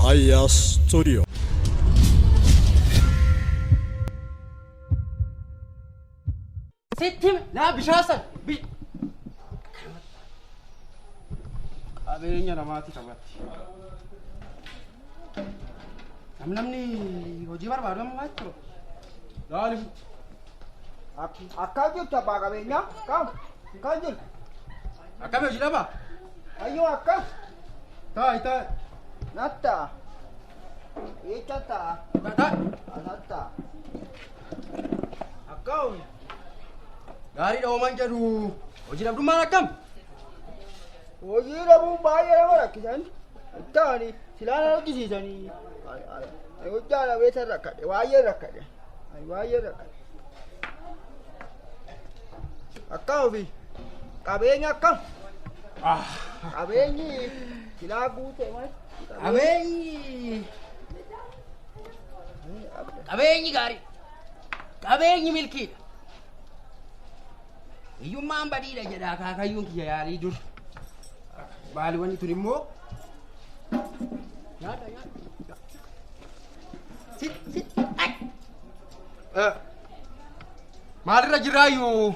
Ayyaa Studio. Sitti hime laa bishaan san bi Qabeenya namaati qabatti. Namni hojii barbaadu amma maal jiru? Laali. Akkam jirtu abbaa qabeenyaa? Kam? Kam jirtu? Akkami hojii dhabaa? Ayyoo akkam? Taa'i taa'i. Natta. Eecha ta'a. Taa'i. Natta. Akkam? Gaariidha hoomaan jedhu hojii dhabdummaan akkam? Hojii dhabuun baay'ee nama rakkisan. Ittaani silaan argisiisanii. Ani hojjaa dhabee san rakkadhe. Baay'ee rakkadhe. Ani baay'ee rakkadhe. Akkam ofii? Qabeenya akkam? Qabeenyi silaa guute maal? Qabeenyi qabeenyi gaarii qabeenyi milkiidha. Hiyyummaan badiidha jedha akaakayyuun kiyya yaalii dur. Baali wanni tun immoo nyaata nyaata. Sit sit ay. Maalirra jirraayyuu?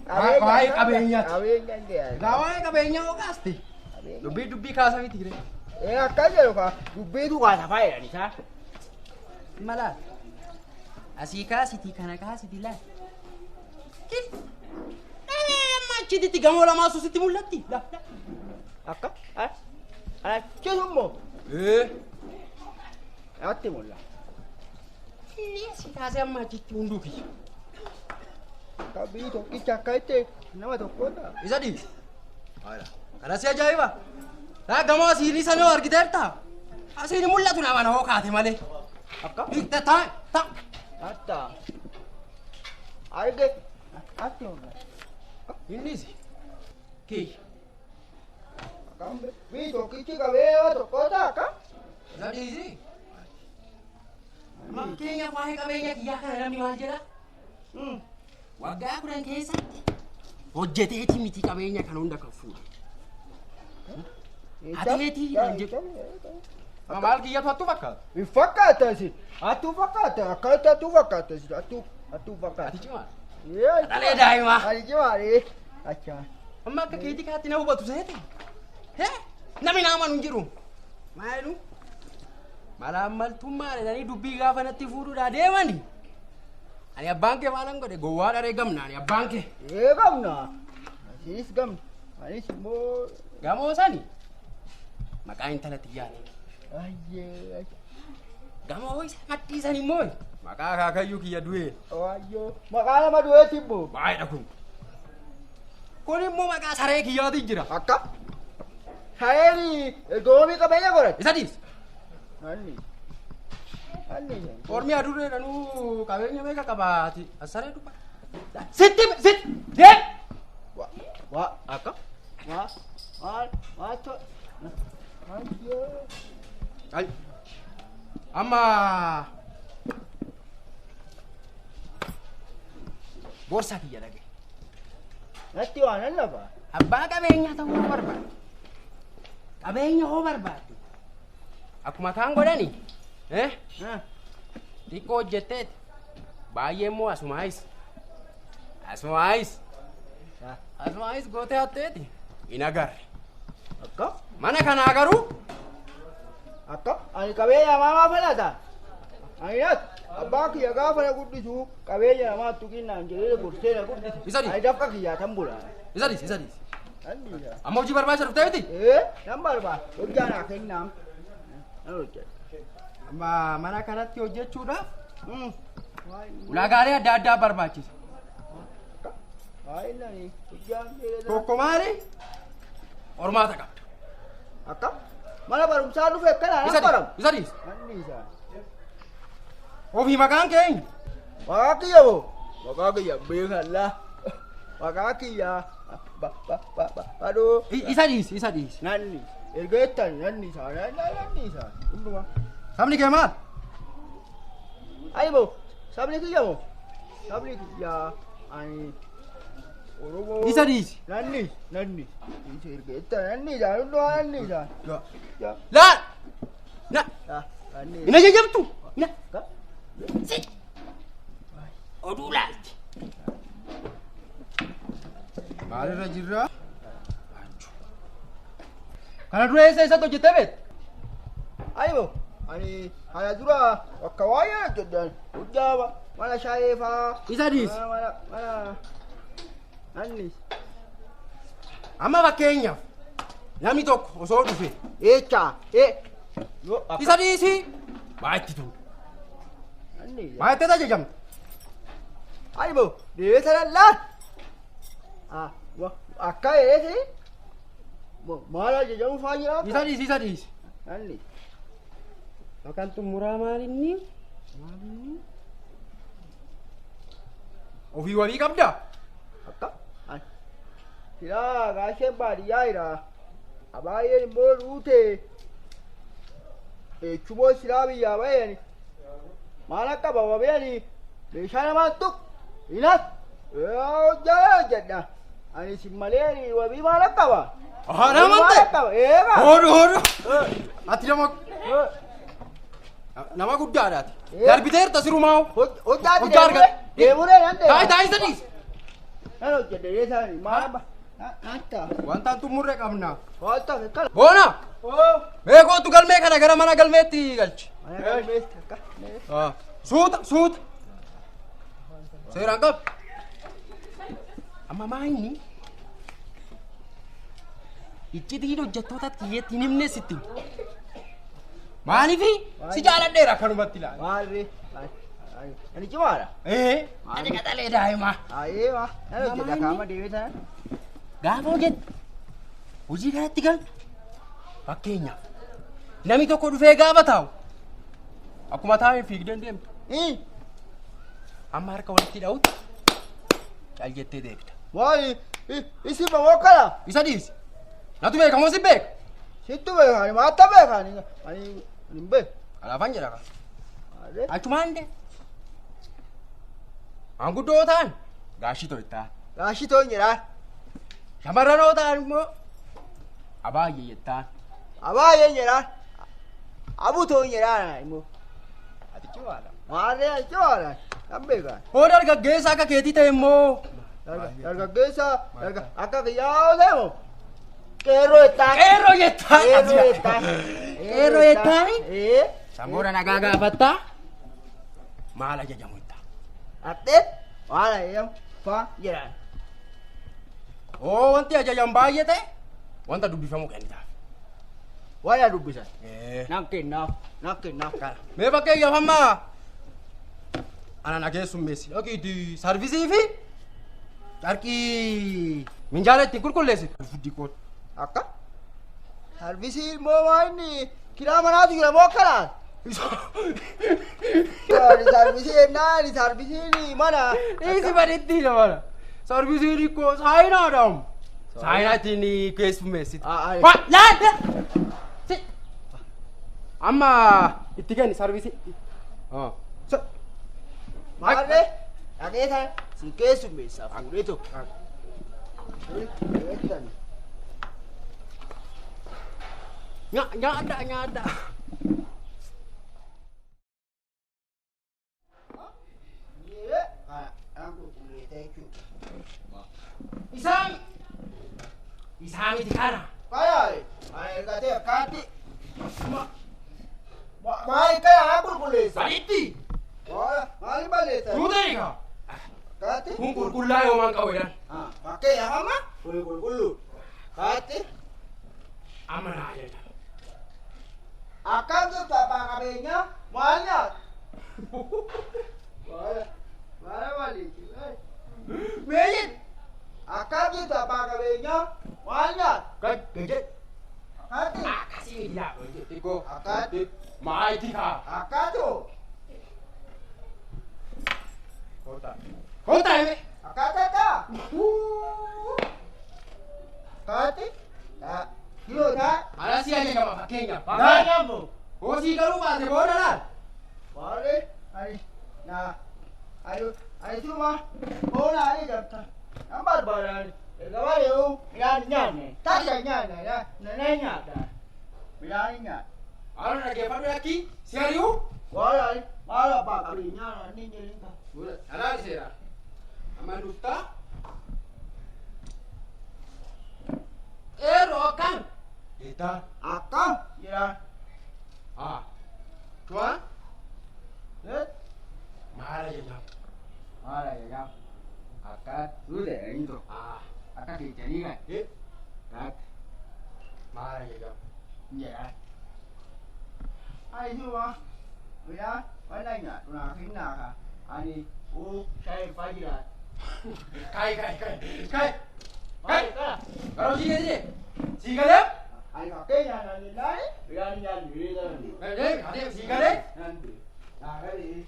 Waa'ee qabeenyaati. Qabeenya hin jedhan. Egaa waa'ee qabeenyaa hoo kaaste? Dubbii dubbii kaasa miti jiree. Ee akkas jedhu kaa dubbiitu kaasa faayidhaan isaa. Malaa. Asii kaasitii kana kaasitii laal. Kif. Amma achitti gamoo lamaa suusitti mul'atti. La la. Akka? Achis immoo Ee. natti mul'ata. Inni asii kaasee amma achitti hunduu kiyya. Akka biyyi tokkicha akka itti nama tokko ta'a. Isa dhiisi. Kana si ajaa'iba. Laa gamoo asiin sana hoo argiteerta? Asiin mul'atu nama na hoo kaate malee. Akka? Taa taa. Natta. Arge. Natti mul'ata. Innis kiyya. Akkam biyyi tokkichi qabee nama tokko ta'a akka? Isa dhiisi. Fakkeenya waa'ee qabeenya kiyyaa kana namni maal jedha? Waggaa 10 keessatti hojjeteeti miti qabeenya kana hunda kan fuudhe. Ateetii kan jedhu. Maal kiyyatu hattuu fakkaata? Hin fakkaata isin. Hattuu fakkaata. Akkamitti hattuu fakkaata isin? Hattuu hattuu fakkaata. Ati cimaa. Ee, Dhalee daa'imaa. Ani cimaadhe. Acha. Amma akka keetii kaatti na hubatu seete. Hee? Namni na amanu hin jiru. Maalu? Malaammaltummaa jedhanii dubbii gaafa natti fuudhuudhaa deemani. Ani abbaan kee maalan godhe gowwaa dharee gamna ani abbaan kee. Ee gamna. Asiis gamna. Anis immoo. Gamoo sani maqaa intala xiyyaati. Ayyee. Gamoo isa maddii san immoo maqaa akaakayyuu kiyya du'ee. Waayyoo. Maqaa nama du'eeti immoo. Baay'eedha kun. Kun immoo maqaa saree kiyyaatiin jira. Akka? Sareen doomii qabeenya godhate. Isa dhiis. Anni. Anni. Ormi adurreedhanuu qabeenya meeqa qabaati? Saree dubbata. Sitti sitti deem. Wa wa akka? Wa wa wa to. Ayyoo. Ay. Amma gorsa kiyya dhaga'i. Natti waan nan lafa. Abbaa qabeenyaa ta'uu hoo barbaadde. Qabeenya hoo barbaadde. Akkuma kaan godhani. Eh? Xiqqoo hojjetteeti. Baay'ee immoo asumaayis. Asumaayis. Asumaayis gootee hatteeti. Hin agarre. Akka? Mana kanaa garuu Akka? Ani qabeenya namaa maa falata? Ani natti abbaa kiyya gaafa na guddisu qabeenya namaa tuqinnaan jedhee gorsee na guddisu. Isa dhiisi. Ani dafqa kiyyaa tan bula. Isa dhiisi isa dhiisi. Nan dhiisa. Amma hojii barbaacha dhuftee miti? Ee nan barbaada. Hojjaa naa kennaam. Nan hojjedha. Amma mana kanatti hojjechuudhaaf ulaagaalee adda addaa barbaachisa. Baay'inani hojjaan jedhee. Tokko maali? Qormaata qabda. Akka? Mana barumsaa dhufe akkana Isa nan baramu. dhiisi. Isa dhiisi. Nan dhiisa. Ofii maqaan kee eenyu? Maqaa kiyya moo? Maqaa kiyya beekallaa. Maqaa kiyya ba ba ba ba badoo. Isa dhiisi isa dhiisi. Nan dhiisa. Erga jettan nan dhiisa. Nan dhiisa. Hundumaa. Sabni kee maal? Ayi moo? Sabni kiyya moo? Sabni kiyya ani Oromoo. Isa dhiisi. Nan dhiisa. Nan dhiisa. Dhiisa erga jettan nan dhiisa. Hundumaa nan dhiisa. Laal! Na. Ah, anni. Hin ajajamtu. Na. Si. Oduu laalti. Maalirra jirra? Kana dura eessa eessatti hojjettee beekta? Ani moo ani kana dura bakka waa'ee hojjedhan hojjaa mana shaayee faa. Isa dhiisi. Mana mana anni. Amma fakkeenyaaf namni tokko osoo dhufe Eecha ee. Yoo isa dhiisi. Maa itti tun. Anni. Maa itti ajajamta? Ani moo deebisa lallaa. Ah akka eesi. Maal ajajamu faa jira? Isa dhiisi isa dhiisi. Anni. Maqaan xumuraa maal inni? Maal inni? Ofii wabii qabdaa? Akka ani. Silaa gaasheen baadiyyaa jira. Abaayyeen immoo ruute. Eechumoo silaa biyyaa baheen. Maal akka baba beeni meeshaa namaan tuq. Inas. Hojjaa hojjedha. Ani si malee wabii maal akka qaba? Ahaa nama ta'e. Eega. Hoodhu hoodhu. Ati nama guddaadhaati. Darbiteerta sirumaa. Hojjaa Hojjaa argadhe. Deemuree nan deema. Taayi taayi isa dhiisi. Nan hojjedhe isaanii maal abba. Naatta. Wanta xumurre qabna. Wanta kana. Boona. Oo. Mee kootu galmee kana gara mana galmeetti galchi. Mana galmeetti akka. Suuta suuta. Seeraan qab. Amma maa inni? Iccitiin hojjettoota kiyyeetti hin himne sitti. Maaliifi si jaaladheera akkanumatti ilaali. Maalri. Ani cimaadha. Ee. Ati qaxalee daa'imaa. Ayee ma. Nan hojjedha kaama deemee sana. Gaafa hojjettu hojii kanatti galtu fakkeenyaaf namni tokko dhufee gaafa taa'u akkuma taa'ee fiigdee deemtu. Amma harka walitti dha'utti cal jettee deebita. Maali isin moo kana? Isa dhiisi. Natu beeka moo si beeka? Sittu beeka ani maatta beeka ani ani hin beeku. Kanaafan jedha. Maali? Achumaan de. Maanguddoo ta'an gaashii to'ittaa. Gaashii to'in jedhaan. Shamarranoo ta'an immoo abaayyee jettaan. Abaayyeen jedhaan. Abuu to'in jedhaan immoo. Ati cimaadha. Maali ani cimaadha. Nan beeka. Hoo dargaggeessa akka keetii ta'e immoo. Dargaggeessa akka kiyyaa ta'e moo? Qeerroo jettaan. Qeerroo jettaan. Qeerroo jettaan. Qeerroo jettaani? Ee. Sangoora nagaa gaafattaa. Maal ajajamu jettaa? Dhaqxee maal ajajamu faa jedhaan. Oo wanti ajajan baay'ee ta'e wanta dubbifamu kennitaaf. Waan dubbisan. Ee. Nan kennaaf. Nan kennaaf. Mee fakkeenyaaf amma ana na keessummeessi. Dhaqiitii sarvisii fi carqii minjaala ittiin qulqulleessitu. Fuddi koon. Akka sarvisii immoo maa inni kiraa manaatu jira moo akkanaa? Sarvisii jennaan sarvisiin mana. Dhiisi baditti mana. Sarvisiin ikkoo saayinaadhaam. Saayinaa ittiin keessummeessitu. Ah, ah. Laata! Amma itti kenni sarvisii. Maarree dhaqee sana si keessummeessaa fuudhee tokko. Nyaadha nyaadha. Isaan isaa miti kana. Fayaare ani ergatee akkaatti. Maali kana haa qulqulleessa? Baditti. Maali balleessa? Tuuta egaa. Akkaatti. Kun qulqullaa yoomaan qabu jedhan. Fakkeenyaaf amma kuni qulqulluu. Akkaatti. Amma naa ajaja. Akkam jirtu abbaa qabeenyaa maal nyaata? Maala maaliiti? Meeyin. Akkam jirtu abbaa qabeenyaa maal nyaata? Gad gad. Akkaatti. Akkasii miti laa. Xiqqoo. Akkaatti. Maayitii kaa. Akkaatti hoo? Kottaa. Kottaa hime. Akkaatti akkaa? Akkaatti. Kiloo taa. Ana si ajajama fakkeenyaaf. Fakkeenyaaf moo? Hosii garuu baate booda laal. Maali? Ani na ani ani suma foon ani jamta. Nan barbaada ani. Erga bareedu midhaan hin nyaanne. Tasa hin nyaanne. Na na nyaadha. Midhaan hin nyaadha. Maal dhaggeeffadhu lakkii si ari'u. Waan maal abbaa qabeenyaa inni hin jedhin. Dhalaa dhiseera. Amma dhuftaa. Qeerroo akkam? Eetaa. Akkam jedhaan. Haa. Tuwaa Eh? maal ajajaa? Maal ajajaa? Akka nuti eenyu tokko. Haa. Akka keessanii kan. Eh? Akka Maal ajajaa? jedhaan. Ani suma midhaan wanta nyaadhu naa kennaa ka. Ani uu shayii faa jiraadha. Kai kai kai kai. Maal kana? Gara hojii keetii sii galee? Ani fakkeenya naan jedhaani midhaan nyaannu hiriira. Galee sii galee? Nan du'e. Naa galee.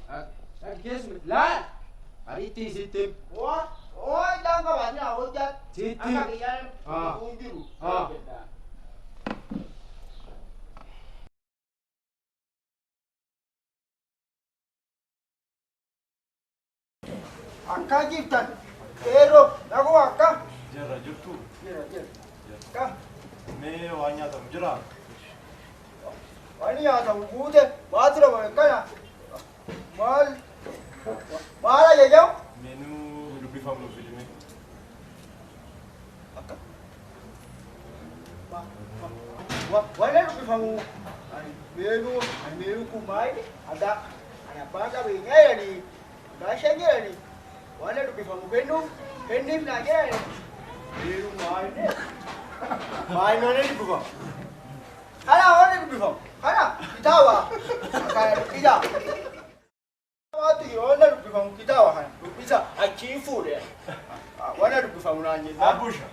Keessuma laal. Ariitti sitti. Waa waa isaan qabaatee haa hojjatu. Sitti. Akka kiyyaan Ah. kun jiru. Ah. Akka jirtan qeerroo naguma akka. Jirra jirtu. Jira jira. Akka Mee waan nyaatamu jira? wanni nyaatamu guute baatira bare kana maal maal ajajamu? Meenuu dubbifamu filime. Akka wanni dubbifamu ani meenuu ani meenuu kun maali adda ani abbaa qabeenyaa jedhanii abbaa shan jedhanii wanni dubbifamu kennuuf kenniif naa jedhanii meenuu maali maali wanni dubbifamu kana wanni dubbifamu kana kitaaba kana dubbisa waanti jiru wanni dubbifamu kitaaba kana dubbisa achiin fuudhe wanni dubbifamu naan jennaan. Abusha.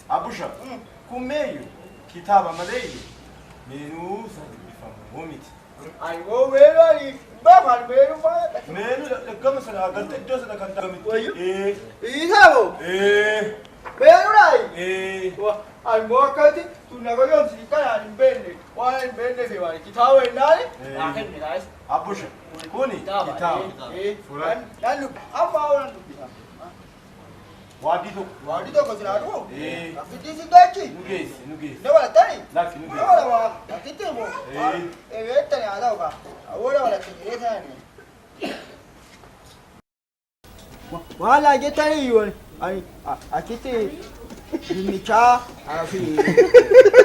Abusha. Kun meeyyu kitaaba maleeyyu meenuu isa dubbifamu miti. Ani moo meenuu ani baafaan meenuu maal Meenuu gama sana agartee iddoo sana kan ta'amitti. Wayyo. Ee. Isa moo Ee. meenuu laayi. Ee. Ani moo akkatti tun na goyoomsi kana ani hin beekne waan hin beekne fi waan kitaaba hin naane naa kenne taas. Abusha. Kuni kitaaba. Fuula. Nan dubbi amma waan dubbisa. Waaddii tokko. Waanti tokko silaa dhufu. Ee. Akkitti si gachi. Nu geessi nu geessi. Dabalattani. Lakki nu geessi. Dabalama akkitti moo. Ee. Ebeettani haa ta'u kaa. Awwoo dabalatte jedhee taa'ani. Waan laa jettanii iyyuu ani achitti dinnichaa fi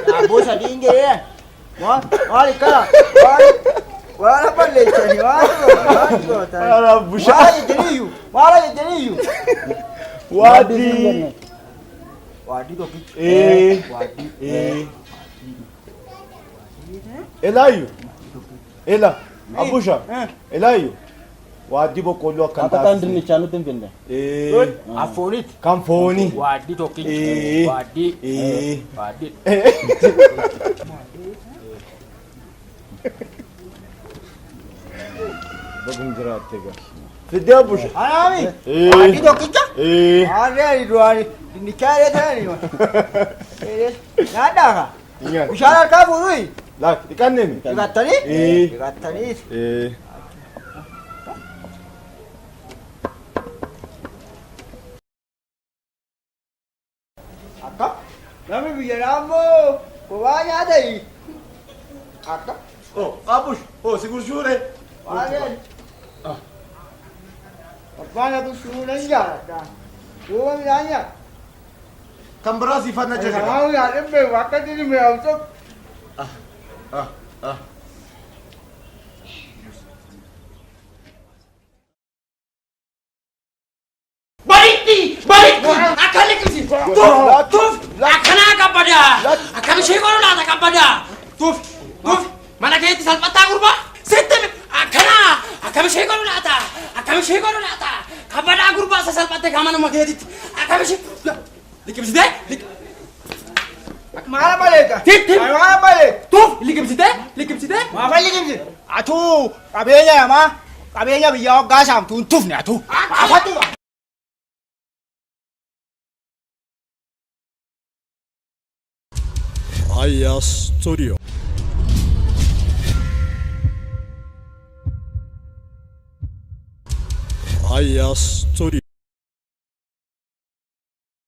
daabboo sadiin jedhee waan waan akkana waan waan balleessanii waan waan gootan. Ara Abusha. Maal jettanii iyyuu maal jettanii iyyuu. Waaddii. Waaddii tokkicha. Ee. Waaddii. Ee. Elaayu. Ela. Abusha. Elaayu. Waaddii boqqolloo akkan Akka taasise. dinnichaa nutti hin finne. Ee. Afoonitti. Kan foonii. Waaddii tokkicha. Ee. Waaddii. Ee. Waaddii. Bagum jiraatte gaa. Fiddee Abusha. Anaami. Ee. Waaddii tokkicha. Ee. Harree ani duraani dinnichaa jedhee taa'ani. Nyaadhaa kaa. Nyaata. Bishaan harkaa fuudhuyi. Laak dhiqannee mi? Dhiqattanii? Ee. Dhiqattanii. Ee. Akka namni biyya naammoo kophaa nyaata yi. Akka Oh, Abush. Oh, si gurshuure. waan abbaan aku suunan jaalladha. Duuba midhaan nyaata. Kan biraa siifan ajaja. Waan nyaadhan beeku akka inni mi'aawu tokko. Ah, ah. Baritti! Baritti! Akka liqimsi! Tuuf! Tuuf! Akkanaa kabbadaa! Akkam ishee godhu laata kabbadaa? Tuuf! Tuuf! Mana keetti salphattaa gurbaa? Sitti akkanaa! Akkam ishee godhu laata? Akkam ishee godhu laata? Kabbadaa gurbaa isa salphatte kaa manuma keetitti. Akkam ishee... Liqimsitee? Maala maleeka. Titti! Maala maleeka. Tuuf! Liqimsitee? Liqimsitee? Maafa liqimsi. Atuu qabeenya namaa qabeenya biyyaa hoggaa saamtu hin tufne atuu. Maafa tufa. Aya Studio. Aya Studio.